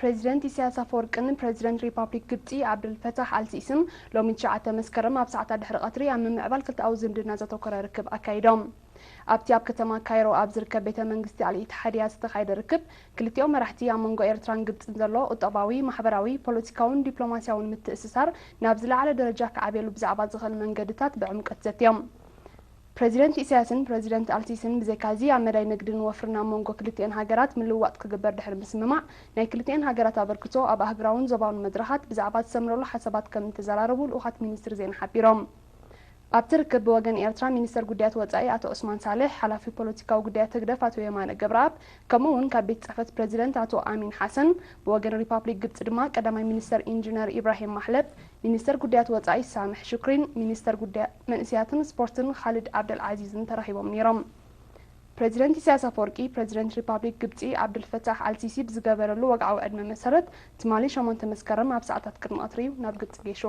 ፕሬዚደንት ኢሳያስ ኣፈወርቅን ፕሬዚደንት ሪፓብሊክ ግብጺ ዓብደልፈታሕ ኣልሲሲን ሎሚ ትሽዓተ መስከረም ኣብ ሰዓታት ድሕሪ ቀትሪ ኣብ ምምዕባል ክልተኣዊ ዝምድና ዘተኮረ ርክብ ኣካይዶም። ኣብቲ ኣብ ከተማ ካይሮ ኣብ ዝርከብ ቤተ መንግስቲ ኣልኢትሓድያ ዝተኻየደ ርክብ፣ ክልቲኦም መራሕቲ ኣብ መንጎ ኤርትራን ግብጽን ዘሎ ቁጠባዊ፣ ማሕበራዊ፣ ፖለቲካውን ዲፕሎማሲያውን ምትእስሳር ናብ ዝለዓለ ደረጃ ክዓብየሉ ብዛዕባ ዝኽእል መንገድታት ብዕምቀት ዘትዮም። ፕሬዚደንት ኢሳያስን ፕሬዚደንት ኣልሲሲን ብዘይካዚ ኣብ መዳይ ንግድን ወፍርን ኣብ መንጎ ክልቲኤን ሃገራት ምልውዋጥ ክግበር ድሕሪ ምስምማዕ፣ ናይ ክልቲኤን ሃገራት ኣበርክቶ ኣብ ኣህጉራውን ዞባውን መድረኻት ብዛዕባ ዝሰምረሉ ሓሳባት ከም እተዘራረቡ ልኡኻት ሚኒስትሪ ዜና ሓቢሮም። ኣብቲ ርክብ ብወገን ኤርትራ ሚኒስተር ጉዳያት ወጻኢ ኣቶ ዑስማን ሳልሕ፣ ሓላፊ ፖለቲካዊ ጉዳያት ህግደፍ ኣቶ የማነ ገብረኣብ፣ ከምኡ እውን ካብ ቤት ጽሕፈት ፕሬዚደንት ኣቶ ኣሚን ሓሰን፣ ብወገን ሪፓብሊክ ግብጺ ድማ ቀዳማይ ሚኒስተር ኢንጂነር ኢብራሂም ማሕለብ፣ ሚኒስተር ጉዳያት ወጻኢ ሳምሕ ሹክሪን ሚኒስተር ጉዳያት መንእስያትን ስፖርትን ኻልድ ዓብደል ዓዚዝን ተራኺቦም ነይሮም። ፕሬዚደንት ኢሳያስ ኣፈወርቂ ፕሬዚደንት ሪፓብሊክ ግብጺ ዓብዱልፈታሕ ኣልሲሲ ብዝገበረሉ ወግዓዊ ዕድመ መሰረት ትማሊ ሸሞንተ መስከረም ኣብ ሰዓታት ቅድሚ ቀትሪ እዩ ናብ ግብጺ ገይሹ።